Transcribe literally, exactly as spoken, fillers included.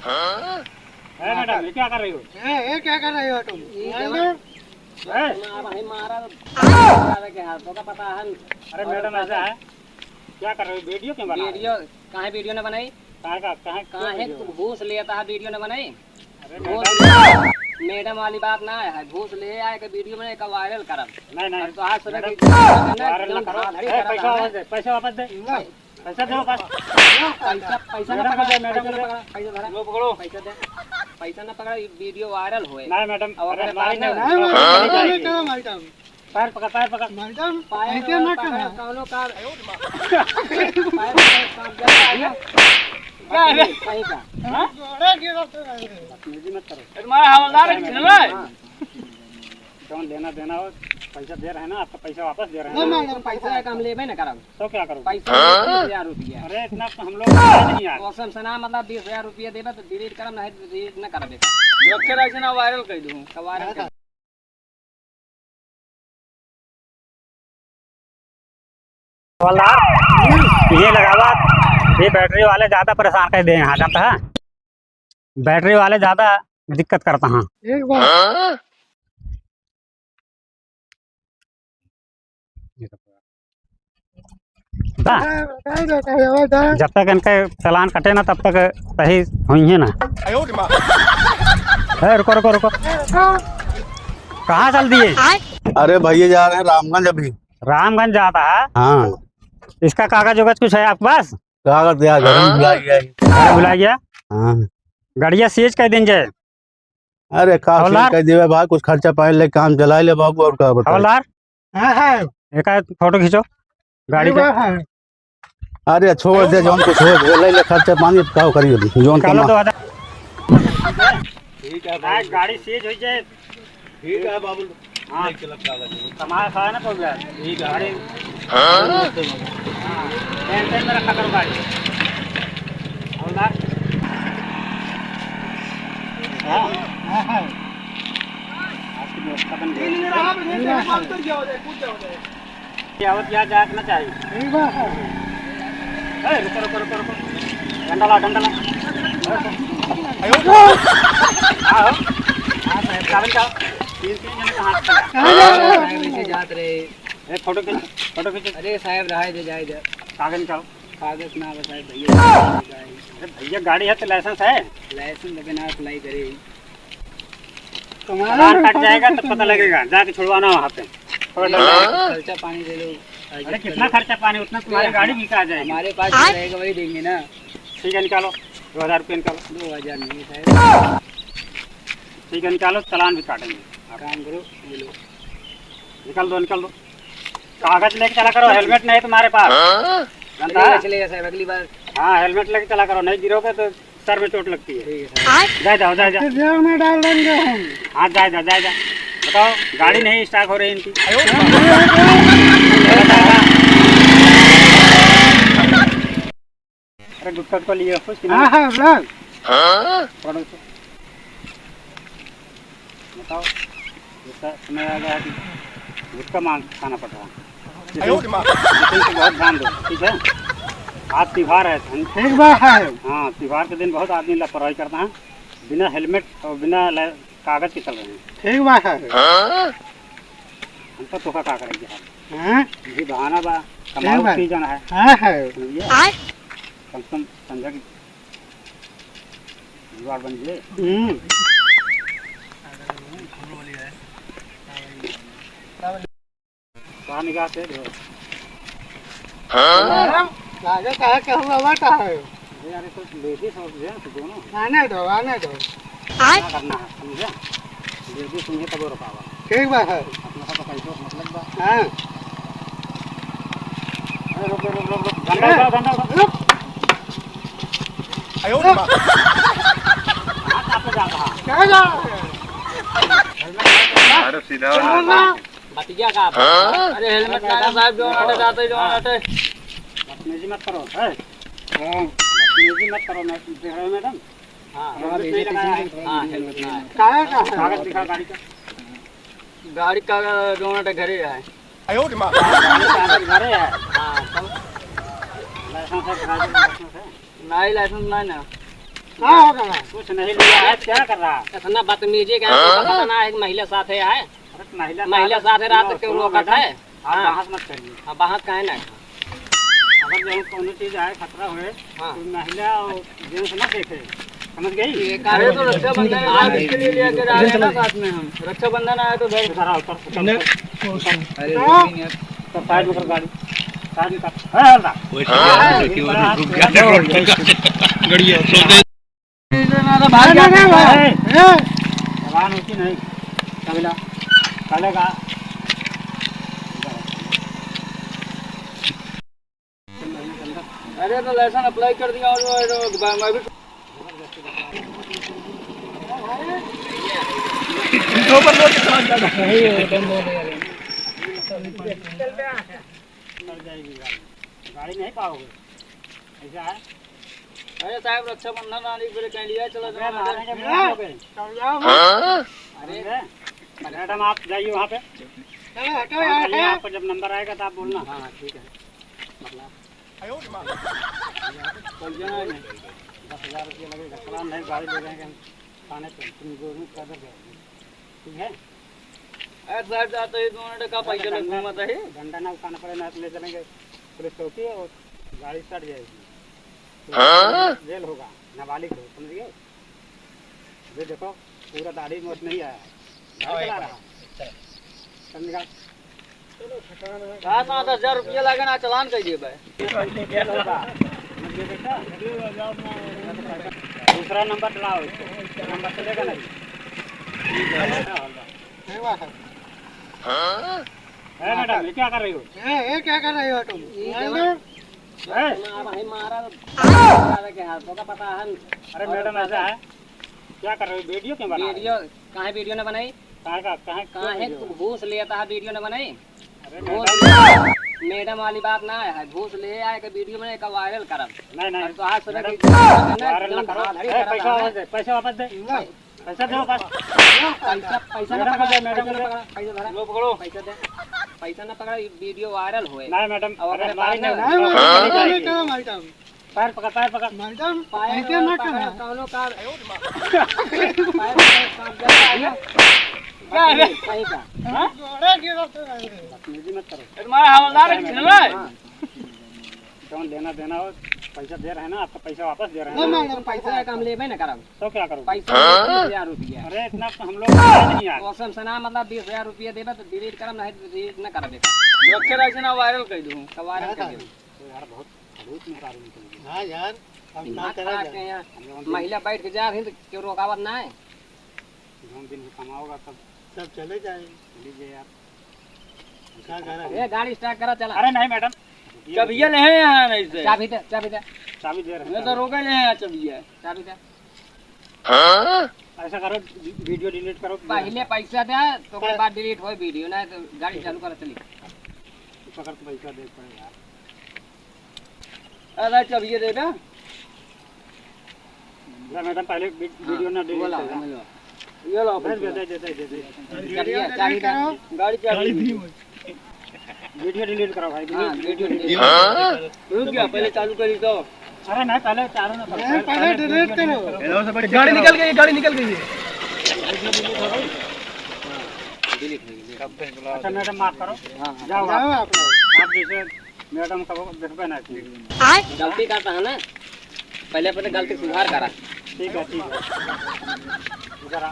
ए, मैडम, ये क्या कर रही हो? ए, ये क्या कर रही हो तुम? ये मैडम? ए? मारा है, मारा, मारा के हाथ, तो का पता है? अरे, मैडम, ऐसा है, क्या कर रही हो? वीडियो क्यों बना रही हो? वीडियो, काहे वीडियो न बनाई? काहे का, काहे, क्यों काहे वीडियो? तू घूस लेता है, वीडियो न बनाई? अरे, घूस मैडम। ले, मैडम वाली बात ना है, घूस ले आए के वीडियो में का वायरल करब। नहीं, नहीं। और तो आज सुबह मैडम, की वायरल ना एकदम करो। धड़ाधड़ी ए, करब पैसा हमें। वापस दे, पैसा वापस दे। नहीं। पैसा दो बस। पैसा, पैसा ना मैडम पकड़ा, दे, मैडम पैसा ना दे। पकड़ा, पैसा धरा। लो पकड़ो। पैसा दे। पैसा ना पकड़ा, ये वीडियो वायरल होए। नहीं मैडम, अब अरे अपने हमारी पास नहीं ना होगी। नहीं, मैडम, हाँ? नहीं, नहीं, नहीं, मैडम। पैर पकड़, पैर पकड़। मैडम, पैर ऐसे ना पकड़ा, करा। कौनो का। पैर पकड़, काम कर। क्या है? कहीं का। हाँ? गोड़ा गिरा तो है। बदतमीजी मत करो। तुम्हारा हवलदार है, किसने? हाँ। जौन लेना देना हो, पैसा दे रहे हैं ना, आपका पैसा वापस दे रहे हैं ना। नहीं, मैडम, पैसा है, काम लेबे ना करब। तो क्या करोगे? पैसा हाँ? बीस हजार रुपया। अरे, इतना तो हम लोग नहीं यार। कसम से ना, मतलब, बीस हजार रुपया देबे तो डिलीट करब, नहीं तो डिलीट ना करबे। रखे रहे से ना, वायरल कर दूँ। तो वायरल कर। हवलदार, ये लगावा, ये बैटरी वाले ज्यादा परेशान कर दे हैं, जानता है? बैटरी वाले ज्यादा दिक्कत करता है। एक बार। बा। बताए, बताए, बताए, बताए। जब तक इनके चालान कटे ना, तब तक सही हुई है ना। ए, रुको, रुको, रुको। कहाँ चल दिए? अरे भैया, जा रहे हैं रामगंज अभी। रामगंज जाता है? हाँ। इसका कागज उगज कुछ है आपके पास? कागज यार, घर में भुला गया है। घर भुला गया? हाँ। गड़िया सीज कर दिन जाए। अरे, का हवलदार। सीज कर देवे भाई, कुछ खर्चा पानी ले काम चला ले बाबू, और का बताए? हवलदार। हाँ, हाँ। एक आध फोटो खींचो गाड़ी का। हाँ। अरे, छोड़ दे, जौन कुछ हो, ले ले खर्चा पानी, का करिए अभी, जौन निकालो कमा। दो हजार। ठीक है भाई। गाड़ी सीज हो जाए। ठीक है बाबू। हाँ। नहीं चलत कागज। कमाए खाए ना तो यार। ठीक है। गाड़ी। हाँ? हाँ, टेंशन में रखा करो गाड़ी। हवलदार। हाँ? हाँ, हाँ। आपकी व्यवस्था बन गई। ये आवत यहाँ जाए के ना चाहिए। ठीक बा। ए, रुको, रुको, रुको, रुको। डंडा ला, डंडा ला। आओ। हाँ, साहब, जाओ। तीन, तीन जने का हाथ पकड़ा। कहाँ जा रहे हो? साहब, ऐसे जात रहे। ए, फोटो खींच, फोटो खींच। अरे साहब, रहाई दे, जाए दे। कागज निकालो। कागज ना बताए भैया। अरे भैया, गाड़ी है तो लाइसेंस है? लाइसेंस तो बिना अप्लाई करे। तुम्हारा चालान कट जाएगा तो पता लगेगा, जाके छुड़वाना वहाँ पे। थोड़ा डर लगेगा। खर्चा पानी दे लो। अरे कितना खर्चा पानी, उतना तुम्हारी गाड़ी बिका जाएगी। हमारे पास जो रहेगा वही देंगे ना। ठीक है, निकालो, दो हजार रुपये निकालो। दो हजार नहीं है साहब। ठीक है, निकालो, चालान भी काटेंगे। काम करो, ये लो। निकाल दो, निकाल दो। कागज लेके चला करो, हेलमेट नहीं तुम्हारे पास। जानता है? चलेगा, चलेगा साहब, अगली बार। हाँ, हेलमेट लेके चला करो, नहीं गिरोगे तो सर में चोट लगती है। ठीक है साहब। जाए जाओ, जाए जाओ। तो जेल में डाल देंगे हम। हाँ, जाए जाओ, जाए जाओ। बताओ, गाड़ी नहीं स्टार्ट हो रही इनकी। अरे गुटखा उटखा लिए हो, कि नहीं? हाँ, हाँ, ब्लॉक। हाँ? पकड़ो इसको। बताओ, इसका समय आ गया है कि गुटखा मांग खाना पड़ रहा है। लेकिन, लेकिन इस पे बहुत ध्यान दो, ठीक है? आज त्योहार है, हम ठीक बात है। हाँ, त्योहार के दिन बहुत आदमी लापरवाही करता है, बिना हेलमेट और बिना ला-, कागज के चल रहे हैं। ठीक बात है। हाँ? हम तो तोका का करेंगे यार। हाँ? ये बहाना बा, ठीक कमाओ बात। सीजन है। हाँ है। समझिए? कम से कम समझा कि जुगाड़ बन जाए। हम्म। कहाँ निगाह से दो? हाँ? काहे, काहे के हुआ बा, काहे? अरे यार, ये तो लेडीज और जेंट्स दोनों हैं। आने दो, आने दो। क्या करना है, समझे? लेडीज सुनिए तब और पावा। ठीक बात है। अपना सा तो पैसों से मतलब बा। हाँ। अरे रुक, रुक, रुक, रुक। गंदा उठा, गंदा उठा। रुक। आयो रे माँ। कहाँ, कहाँ पे जा रहा? क्या जा रहा है? अरे सीधा वाला। बतिया का आप? हाँ? अरे हेलमेट ना साहब, जो अटे जाते, जो अटे। बदतमीजी मत करो, हैं? हाँ। बदतमीजी मत करो, मैं देख रहे हो मैडम? हाँ। हेलमेट नहीं लगाया है। हाँ, हेलमेट ना है। काहे का है? कागज दिखा गाड़ी का। गाड़ी का जो अटे घरे है। आयो रे माँ। गाड़ी का कागज घरे है। हाँ, तब? लाइसेंस है, ड्राइविंग लाइसेंस है? नहीं, लाइसेंस नहीं ना। का हो गया? कुछ नहीं लिया है, क्या कर रहा है? इतना बदतमीजी का है, हाँ? पता ना है कि महिला साथ है, है? अरे महिला महिला साथ है, रात के रोकत है। आप हाँ। बहस मत करिए। हाँ, बहस काहे ना? अगर जो कौनो चीज आए, खतरा होए, हाँ। तो महिला और जेंट्स ना देखे, समझ गई? ये अरे तो रक्षाबंधन है, आज इसके लिए लेके जा रहे हैं ना साथ में हम। रक्षाबंधन आया तो भाई धरा ऊपर, ऊपर। अरे हाँ। रुक नहीं यार। तो साइड में कर गाड़ी, साइड में कर। हाँ, हल्का। वो हाँ। रुक गया, रुक गया। गड़िया। भाग नहीं, नहीं, गया। नहीं, नहीं। ए, जवान होती नहीं। कबीला, चलेगा। अरे तो लाइसेंस अप्लाई कर दिया और वो, वो, मैं भी कर जाएगी गाड़ी, गाड़ी नहीं पाओगे, ऐसा है। अरे साहब, रक्षाबंधन आने के लिए कहीं लिया चला अरे जाओ। मारेंगे, हाँ? मारेंगे। हाँ? अरे समझे? मैडम, आप जाइए वहाँ पे। चलो, हटो वहाँ यहाँ जाइए, से। आपको जब नंबर आएगा तो आप बोलना। हाँ, ठीक है। मतलब, कोई जाना नहीं। दस हजार रुपया लगेगा, चलान नहीं, गाड़ी ले जाएंगे हम थाने पे, तुम दोनों पैदल जाओगे, ठीक है? अरे साहब, जाते ही दो मिनट का पैसा लग घूमता है। डंडा ना उठाना पड़े, ना तो ले चलेंगे पुलिस चौकी और गाड़ी सट जाएगी। हाँ? जेल होगा, नाबालिग हो, समझ गए? अभी देखो, पूरा दाढ़ी मोछ नहीं आया है। गाड़ी चला रहा है। चल निकाल। सात आठ हजार रुपया लगे ना, चलान कर दिए भाई। दूसरा नंबर डलाओ इसको। नंबर चलेगा नहीं। है मैडम, ये क्या कर रही हो? ए, ये क्या कर रही हो तुम? ये मैडम? ए? तुम्हारा भाई मारा तो मारा के हाथ, तो का पता है? अरे मैडम, ऐसा है, क्या कर रही हो? वीडियो क्यों बना रही हो? वीडियो काहे वीडियो न बनाई? काहे का, काहे, क्यों काहे वीडियो? तू घूस लेता है, वीडियो न बनाई? अरे घूस मैडम। लेता है। मैडम वाली बात ना है, घूस ले आए के वीडियो में का वायरल करब। नहीं, नहीं। और तो आज सुबह मैडम, की वायरल ना करो। धड़ाधड़ी ए, करब पैसा है। वापस दे, पैसा वापस दे। नहीं। पैसा दे वापस। पैसा, पैसा ना मैडम को पकड़ा, दे, मैडम पैसा को ना दे। पकड़ा, पैसा धरा। लो पकड़ो। पैसा दे। पैसा ना पकड़ा, ये वीडियो वायरल होए। नहीं मैडम, और अरे अपने हमारी पास नहीं, ना नहीं, नहीं, नहीं, नहीं, नहीं, नहीं, नहीं। पैर पकड़, पैर पकड़। मैडम, पैर ऐसे ना पकड़, करा। कौनो का पैर पकड़, काम कर। क्या है? कहीं का। हाँ? बदतमीजी मत करो। ए, तुम्हारा हवलदार है, किसने ला है? हाँ। जौन लेना देना हो, पैसा दे रहे हैं ना, आपका पैसा वापस दे रहे हैं ना। ना, मैडम, पैसा का हम लेबे ना करब। तो क्या करोगे? पैसा हाँ? बीस हजार रुपया। अरे, इतना तो हम लोग नहीं यार। कसम से ना, मतलब, बीस हजार रुपया देबे तो डिलीट करब, नहीं तो डिलीट ना करबे। रखे रहे ना, वायरल कर दूँ। तो वायरल कर दूँ। तो यार, बहुत खड़ूस मेहरारू निकल गई। हाँ यार, अब का दिमाग करा खराब जाए? है यार। हम लोग महिला बैठ के जा रही तो क्यों रोकावत ना है? जौन दिन से कमाओगा तब सब चले जाए। चली जाए यार। का करा? ए, गाड़ी स्टार्ट करा, चला। अरे नहीं मैडम। चाबिया ले हैं यहाँ नहीं से। चाबी दे, चाबी दे। चाबी दे रहे हैं, मैं तो चाबी। रोके ले हैं यहाँ चाबिया। चाबी दे। हाँ? ऐसा करो, वी-, वीडियो डिलीट करो। पहले पैसा दे, तो ओकर बाद डिलीट होए वीडियो, नहीं तो गाड़ी चालू करा, चली। पकड़ तो पैसा दे पड़े यार। अरे चाबिया दे ना। ला मैडम, पहले वी-, हाँ, वीडियो ना डिलीट बोला, कर। बोला। ये लो दे, पैसा। दे, दे, दे, दे, दे। चाबिया, चाबी दे। गाड़ी चाबी। वीडियो डिलीट कराओ भाई, हाँ, डिलीट। वीडियो डिलीट। हाँ? रुक गया, पहले चालू करी तो। अरे नहीं, पहले चालू ना करो। नहीं, पहले डिलीट करो। गाड़ी निकल गई, गाड़ी निकल गई है। अच्छा मैडम, माफ करो। हाँ, हाँ। जाओ जाओ आप। आप लोग। आप जैसे मैडम का वो देखबे ना की। गलती करता है ना, पहले अपने गलती सुधार करा। ठीक है, ठीक है। इधर आ।